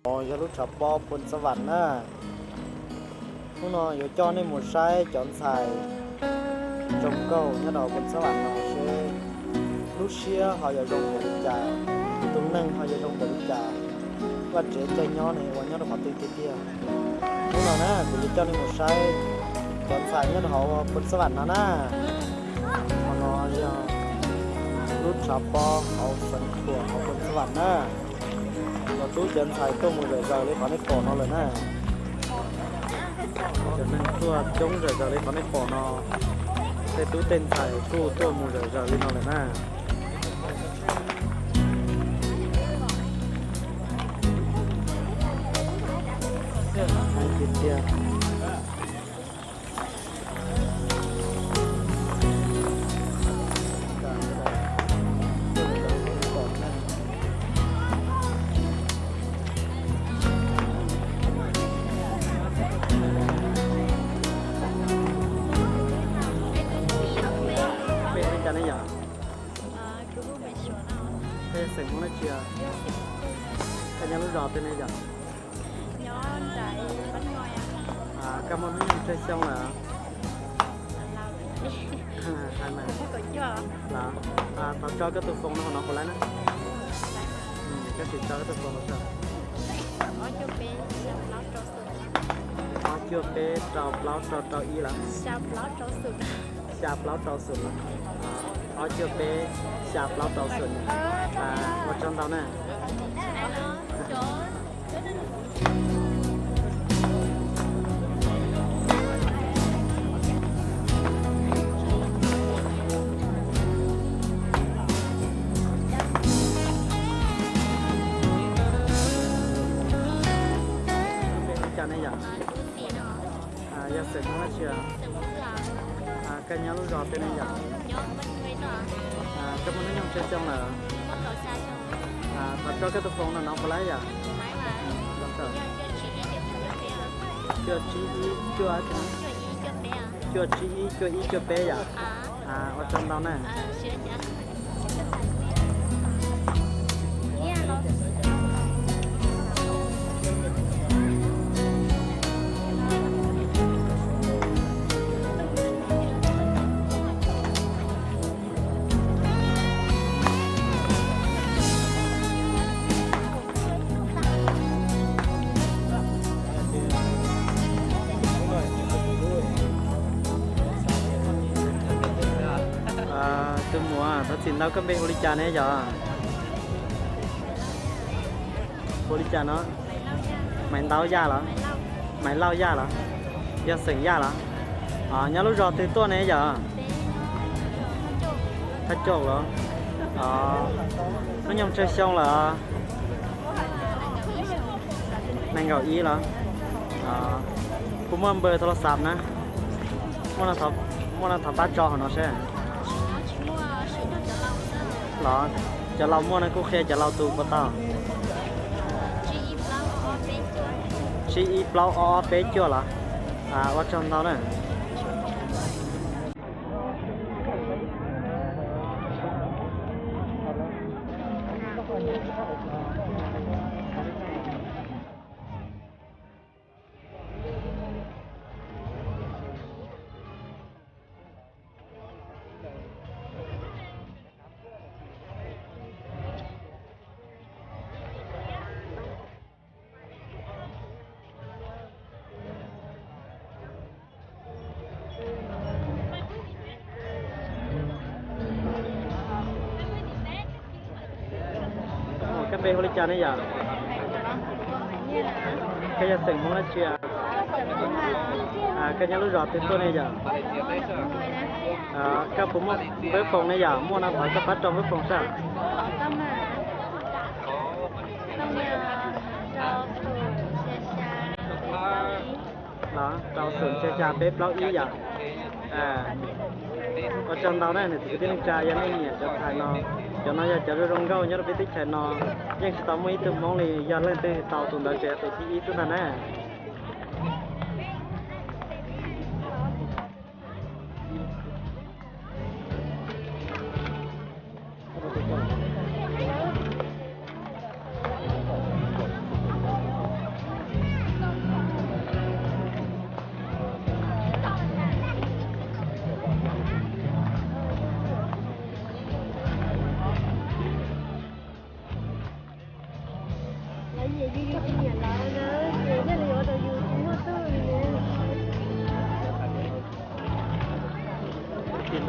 Yog lub tshav pob Phoos Xab Vam na. Hnub no yuav coj nej mus saib cov ntxhais zoo nkauj nyob rau Phoos Xab Vam no seb lub siab ho yuav zoo npaum li cas, tus neeg ho yuav zoo npaum li cas, vaj tsev caij nyob ne ua nyob rau qhov twg tiag tiag. Hnub no na kuv yuav coj nej mus saib cov ntxhais nyob rau hauv Phoos Xab Vam no na. Qhov no yog lub tshav pob hauv xeev Khuam hauv Phoos Xab Vam na. Los tub cov ntxhais tuaj mus zom zaws li qhov nej pom no lawm na. Cov neeg tuaj coob zom zaws li qhov nej pom no. Tej tub tej ntxhais kuj tuaj mus zom zaws li no lawm na. Tiag tiag. Peb ua li cas ne yom? Peb xeem Hmoob dab tsi? Koj nyob lub zos twg ne yom? Koj muaj hnub nyoog tsawg xyoo lawm? Thov tso koj tus foos no hauv no puas laib na? Koj sim tso koj tus foos no. Ob cuaj peb rau plaub rau rau ib lawm. Xya plaub rau xum lawm. Ob cuaj peb xya plaub rau xum. Ua tsaug ntau na. Ua li cas ne yom? Yog xeem Hmoob dab tsi? Koj nyob lub zos twg ne yom? Koj muaj hnub nyoog tsawg xyoo lawm? Thov tso koj tus foos no no puas laib yom? Cuaj tsib ib cuaj, cuaj tsib ib cuaj ib cuaj peb yom? Ua tsaug ntau na. Tus muam, thov txim ntau, koj npe hu li cas ne yom? Hu li cas no? Maiv Ntau Yaj los? Maiv Lauj Yaj los? Yog xeem Yaj los? Nyob lub zos twg tuaj ne yom? Thaj Caum los? Hnub nyoog tsawg xyoo lawm? Nees nkaum ib los? Kuv muaj npawb thoo las xav na. Muaj no thov pab tso hauv no seb. Los, cov laus muaj no kuj qhia cov laus tus puas tau. Tsib ib plaub ob ob peb cuaj los? Ua tsaug ntau na. Koj npe hu li cas ne yom? Koj yog xeem Hmoob dab tsi? Koj nyob lub zos twg tuaj ne yom? Koj puas muaj peb foos ne yom? Muaj no thov koj pab rau peb foos sab. Rau xum xya xya peb plaub ib yom. Ua tsaug ntau na niam txiv kwv tij neej tsa, yog nej nyiam cov ntxhais no, cov no yog cov zoo zoo nkauj nyob rau peb teb chaws no, yeej tsis tau muaj ib tug Hmoob li, yog leej twg tau tus ntawd ces yog tus thib ib xwb ntag na.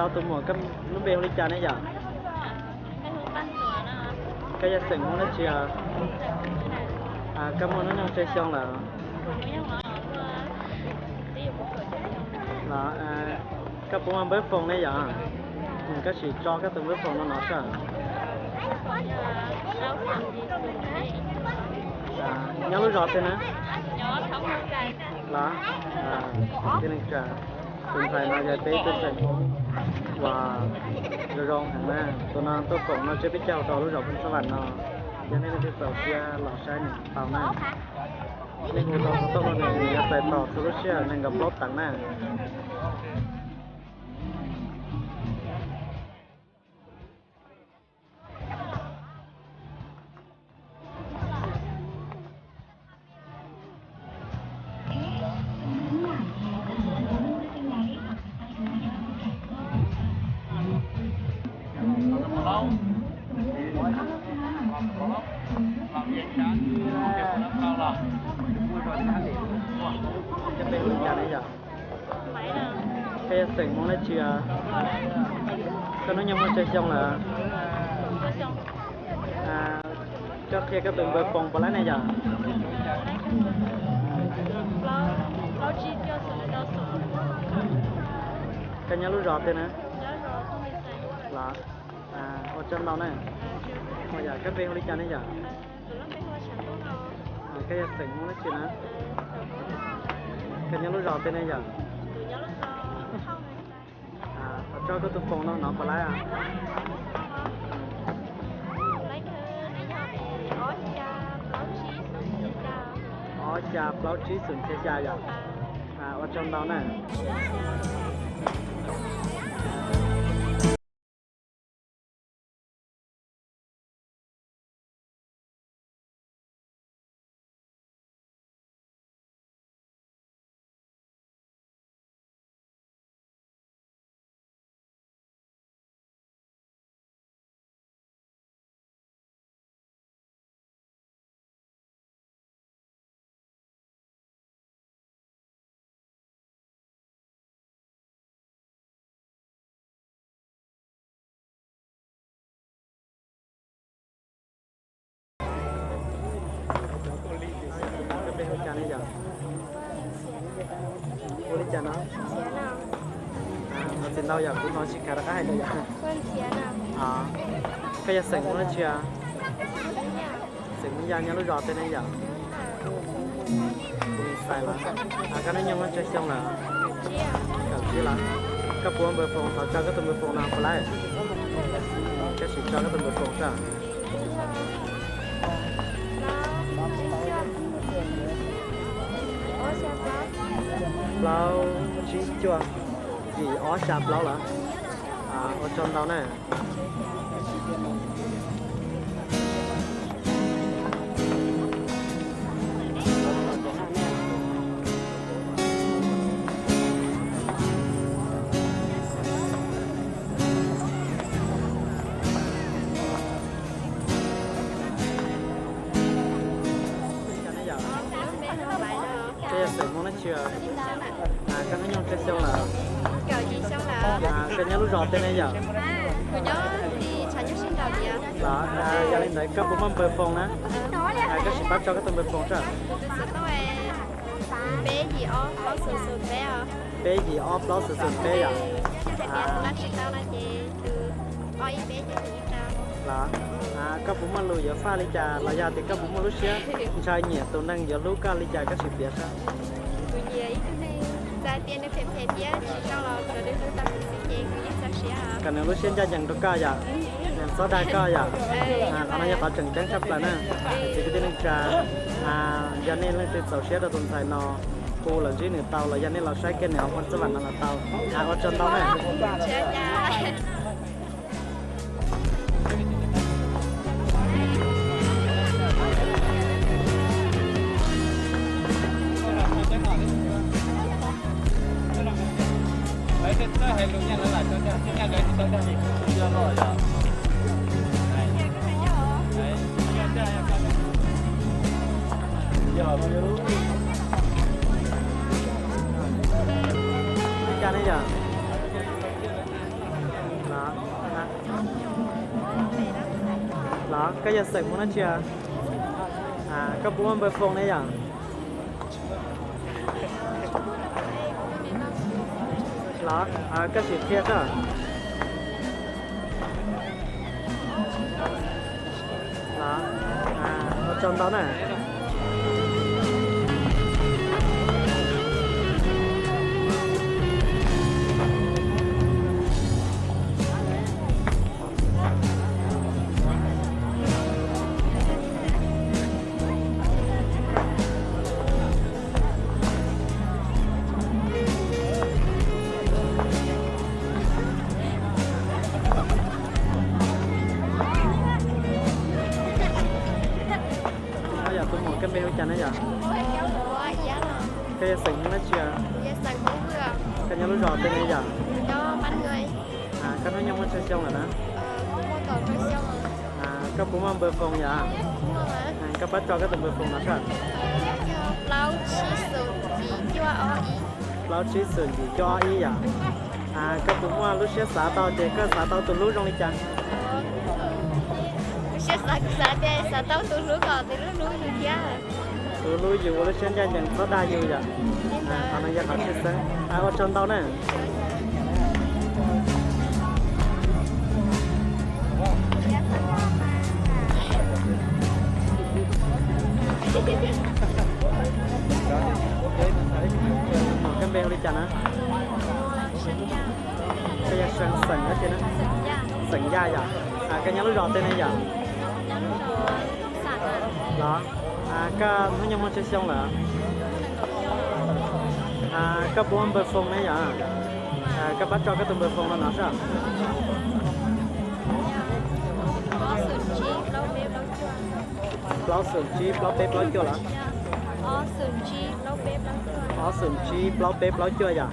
Tus muam, koj lub npe hu li cas ne yom? Koj yog xeem Hmoob dab tsi? Koj muaj hnub nyoog tsawg xyoo lawm? Los, koj puas muaj npawb foos ne yom? Koj sim tso koj tus npawb foos no no saib. Nyob lub zos twg na? Los, tus ntxhais no yog peb tus ntxhais uas zoo zoo heev na. Tus no tuaj koom no tsiab peb caug rau lub zos Phoos Xab Vam no. Yog nej leej twg txaus siab los saib nws tau na. Nej hu rau xov tooj no nws yuav txais tos txhua lub sij hawm nees nkaum plaub teev na. Koj yog xeem Hmoob dab tsi? Koj hnub nyoog muaj tsawg xyoo lawm? Koj qhia koj tus npawb foos puas laib ne yom? Koj nyob lub zos twg na? Los, ua tsaug ntau na. Ua yog koj npe hu li cas ne yom? Koj yog xeem Hmoob dab tsi na? Koj nyob lub zos twg ne yom? Thov tso koj tus foos no no puas laib? Ob xya plaub tsib xoom txhiab xya yom? Ua tsaug ntau na. Koj npe hu li cas ne yom? Hu li cas no? Thov txim ntau yom, kuv hnov tsis khav rov qab hais dua yom. Koj yog xeem Hmoob dab tsi? Xeem Hmoob Yaj, nyob lub zos twg ne yom? Xais los. Koj hnub nyoog muaj tsawg xyoo lawm? Kaum tsib los. Koj puas muaj npawb foos? Thov tso koj tus npawb foos no puas laib? Koj sim tso koj tus npawb foos saib. Plaub tsib cuaj yim ob xya plaub los. Ua tsaug ntau na. Koj yog xeem Hmoob dab tsi? Koj hnub nyoog tsawg xyoo lawm? Koj nyob lub zos twg ne yom? Los, yog li ntawd koj puas muaj npawb foos na? Koj sim pab tso koj tus npawb foos saib. Peb yim ob plaub xoom xoom peb yom? Los, koj puas muaj lus yuav faj li cas los yog tias koj puas muaj lub siab ntshaw nyiam tus neeg yuav hlub koj li cas koj sim piav saib. Kom nws lub siab ncaj ncees rau koj yom. Nws txhob dag koj yom. Qhov no yog qhov tseem ceeb tshaj plaws na. Txiv kwv tij neej tsa, yog nej leej twg txaus siab rau tus ntxhais no, hu los ntsib nws tau los yog nej los saib kiag nws hauv Phoo Xab Vam no los tau. Ua tsaug ntau na. Li cas ne yom? Los, koj yog xeem Hmoob dab tsi? Koj puas muaj npawg Foom ne yom? Los, koj sim qhia koj. Los, ua tsaug ntau na. Yog tus muam koj npe hu cas na yom? Koj yog xeem Hmoob dab tsi? Koj nyob lub zos twg ne yom? Koj hnub nyoog muaj tsawg xyoo lawm na? Koj puas muaj npawg Foom yom? Koj pab tso koj tus npawg Foom no saib. Plaub tsib xoom yim cuaj ob ib yom. Koj puas muaj lub siab xav tau tias koj xav tau tus hlub zoo li cas? Lub siab xav, kuv xav tias xav tau tus hlub kom tus hlub hlub yus thiab. Tus hlub yus ua lub siab ncaj ncees txhob dag yus yom. Qhov no yog qhov tshwj xeeb. Ua tsaug ntau na. Koj npe hu li cas na? Koj yog xeem dab tsi na? Xeem Yaj yom. Koj nyob lub zos twg ne yom? Los, koj hnub nyoog muaj tsawg xyoo lawm? Koj puas muaj npawg Foom ne yom? Koj pab tso koj tus npawg Foom no no saib. Plaub xoom tsib plaub peb plaub cuaj los? Ob xoom tsib plaub peb plaub cuaj yom.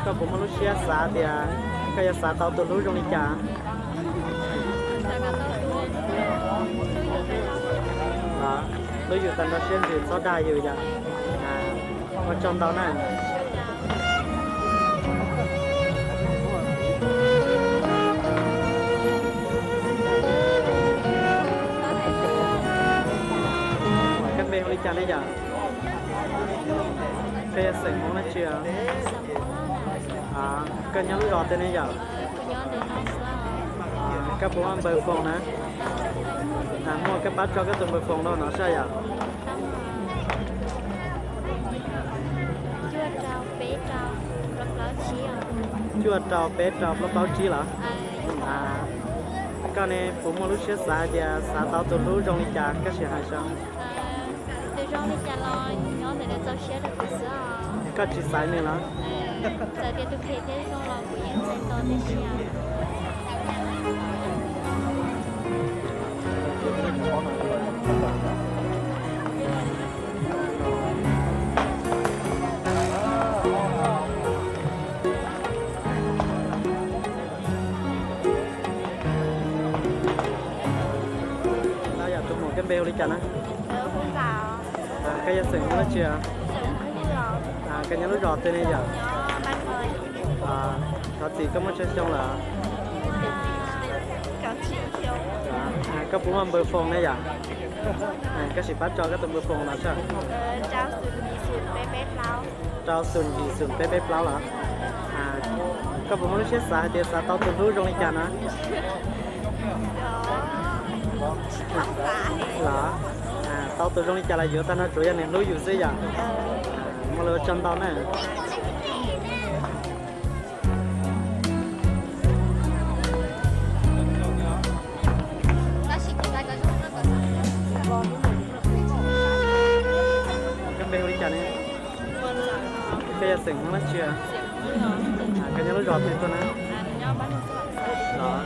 Koj puas muaj lub siab xav tias koj yuav xav tau tus hlub zoo li cas? Hlub yus tag nrho siab ntsws txhob dag yus yom. Ua tsaug ntau na. Koj npe hu li cas ne yom? Koj yog xeem Hmoob dab tsi? Koj nyob lub zos twg ne yom? Koj puas muaj npawg Foom na? Muaj koj pab tso koj tus npawg Foom no no saib yom. Cuaj rau peb rau plaub plaub tsib los? Koj ne puas muaj lub siab xav hais tias xav tau tus hlub zoo li cas koj sim hais saib. Koj tsis xaiv nws los? Yog tus muam koj npe hu li cas na? Koj yog xeem Hmoob dab tsi? Koj nyob lub zos twg ne yom? Thov txim, koj muaj tsawg xyoo lawm? Koj puas muaj npawg Foom ne yom? Koj sim pab tso koj tus npawg Foom no saib. Rau xoom yim xoom peb peb plaub los? Koj puas muaj lub siab xav hais tias xav tau tus hlub zoo li cas na? Los, tau tus zoo li cas los yuav tag no, tsuav yog nws hlub yus xwb yom. Muaj lus ua tsaug ntau na. Koj npe hu li cas ne? Koj yog xeem Hmoob dab tsi? Koj nyob lub zos twg tuaj na? Los,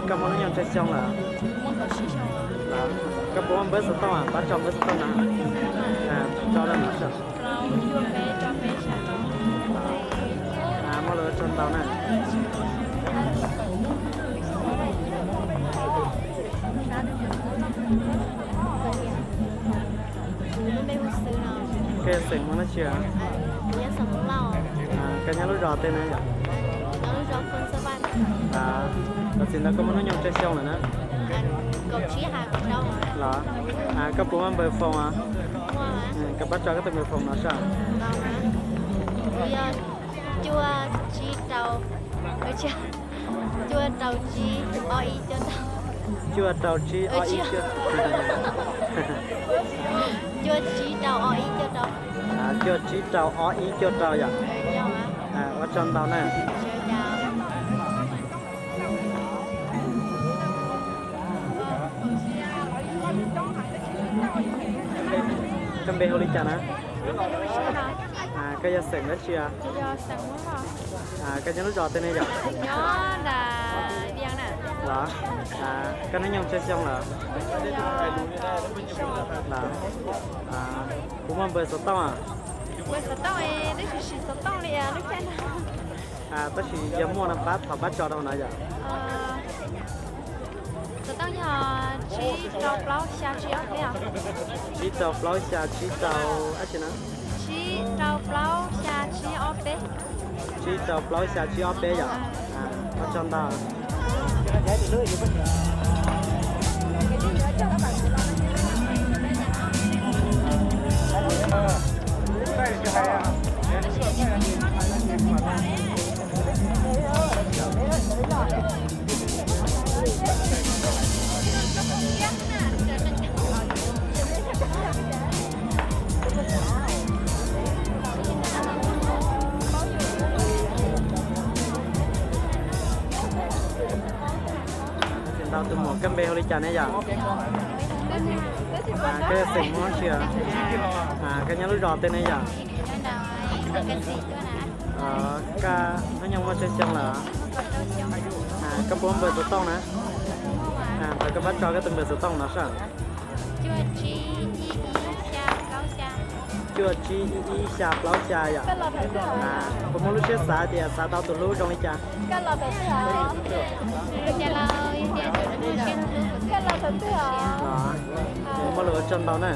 koj muaj hnub nyoog tsawg xyoo lawm? Los, koj puas muaj npawb xov tooj? Pab tso npawb xov tooj na. Tso rau no saib. Muaj lus ua tsaug ntau na. Koj yog xeem Hmoob dab tsi? Koj nyob lub zos twg na yom? Tam sim ntawd koj muaj hnub nyoog tsawg xyoo lawm na? Los, koj puas muaj npawb foos? Koj pab tso koj tus npawb foos no saib. Cuaj tsib rau, cuaj rau tsib, o ib cuaj rau. Cuaj rau tsib, o ib cuaj, cuaj tsib rau, o ib cuaj rau. Cuaj tsib rau, o ib cuaj rau yom. Ua tsaug ntau na. Koj npe hu li cas na? Koj yog xeem dab tsi? Koj nyob lub zos twg ne yom? Los, koj hnub nyoog tsawg xyoo lawm? Los, puas muaj npawb xov tooj? Tab sis yog muaj no pab thov pab tso rau no yom. Xov tooj yog tsib rau plaub xya tsib ob peb. Tsib rau plaub xya tsib rau, tsib rau plaub xya tsib ob peb. Tsib rau plaub xya tsib ob peb yom. Ua tsaug ntau. Tus muam, koj npe hu li cas ne yom? Koj yog xeem Hmoob dab tsi? Koj nyob lub zos twg ne yom? Koj hnub nyoog muaj tsawg xyoo lawm? Koj puas muaj npawb xov tooj na? Thov koj pab tso koj tus npawb xov tooj no saib. Cuaj tsib ib ib xya plaub xya yom. Puas muaj lub siab xav tias xav tau tus hlub zoo li cas? Muaj lus ua tsaug ntau na.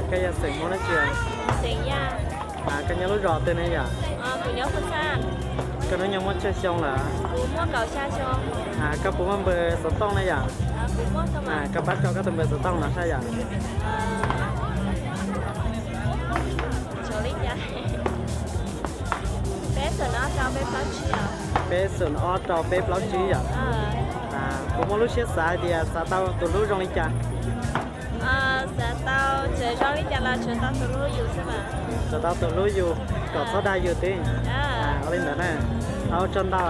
Koj yog xeem Hmoob dab tsi? Koj nyob lub zos twg ne yom? Koj hnub nyoog muaj tsawg xyoo lawm? Koj puas muaj npawb xov tooj ne yom? Koj pab tso koj tus npawb xov tooj no saib yom. Peb xoom ob rau peb plaub tsib yom. Puas muaj lub siab xav hais tias xav tau tus hlub zoo li cas? Xav tau tus hlub yus kom txhob dag yus twb. Ua li ntawd na. Ua tsaug ntau.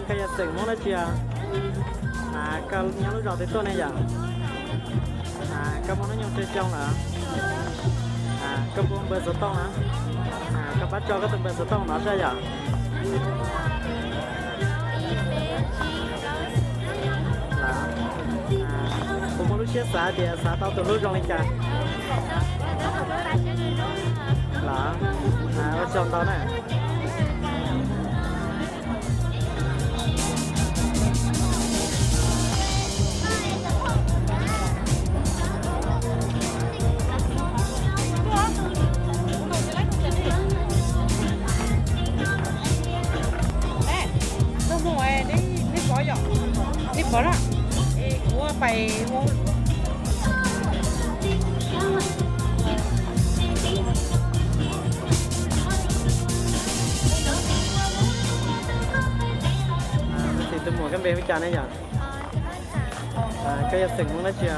Koj yog xeem Hmoob dab tsi? Koj nyob lub zos twg tuaj ne yom? Koj muaj hnub nyoog tsawg xyoo lawm? Koj puas npawb xov tooj na? Koj pab tso koj tus npawb xov tooj no saib yom. Puas muaj lub siab xav tias xav tau tus hlub zoo li cas? Los, ua tsaug ntau na. Nej pom na, kuv pais ua. Tus muam, koj npe hu cas ne yom? Koj yog xeem Hmoob dab tsi?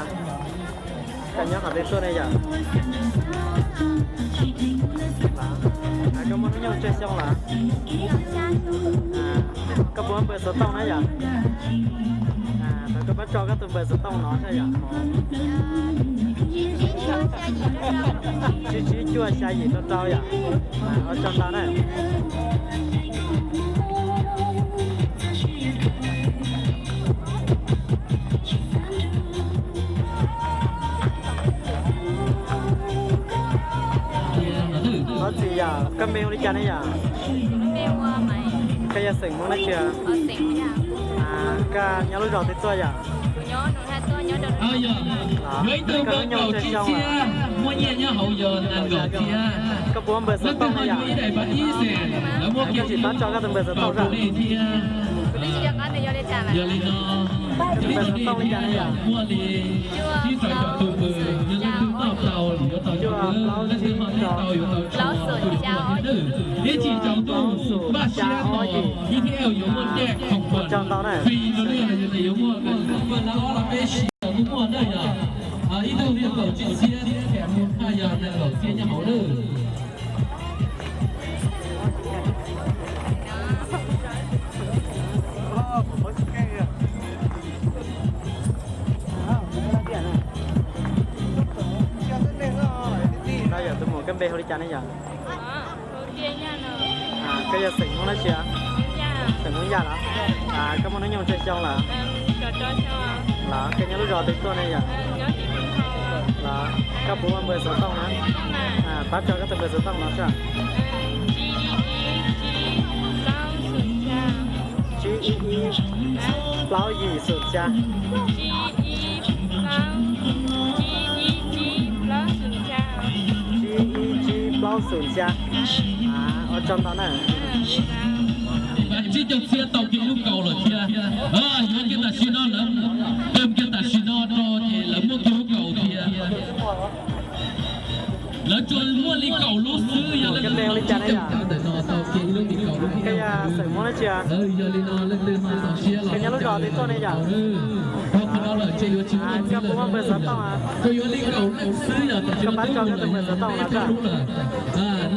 Nyob qhov twg tuaj ne yom? Koj muaj hnub nyoog tsawg xyoo lawm? Koj puas npawg xov tooj na yom? Thaum koj pab tso koj tus npawg xov tooj no saib yom. Tsib tsib cuaj xya yim rau rau yom. Ua tsaug ntau na. Thov txim yom, koj npe hu li cas ne yom? Koj yog xeem Hmoob dab tsi? Koj nyob lub zos twg tuaj yom? Koj hnub nyoog tsawg xyoo lawm? Koj puas npawg xov tooj na yom? Koj tsis pab tso koj tus npawg xov tooj zam. Tus npawg xov tooj li cas na yom? Cuaj plaub tsib rau, cuaj plaub xum xya ob yim. Ua tsaug ntau na. No yog tus muam, koj npe hu li cas ne yom? Koj yog xeem Hmoob dab tsi? Xeem Hmoob Yaj los? Koj muaj hnub nyoog tsawg xyoo lawm? Los koj nyob lub zos twg tuaj ne yom? Los koj puas ua npawg xov tooj na? Pab tso koj tus npawg xov tooj no saib. Tsib ib ib plaub yim xum xya. Tsib ib tsib plaub xum xya. Ua tsaug ntau na. Tsib caug txhiab tau kiag ib lub kaus lawm thiab. Yuav kiag tam sim no lawv, pem kiag tam sim no rau ces lawv muaj kiag lub kaus thiab. Lawv tsuas muaj li kaum lub xwb, yog lawv tsib caug txhiab ntawm no tau kiag ib lub li kaus lub thiab. Yog li no leej twg mas txaus siab los nyob lub zos twg tuaj ne yom? Rau qhov no lawm ces yuav tsis muaj txhiab lawm. Tsuas yuav li kaum lub xwb, yog tam sim no twb muaj li kaum lub lawm.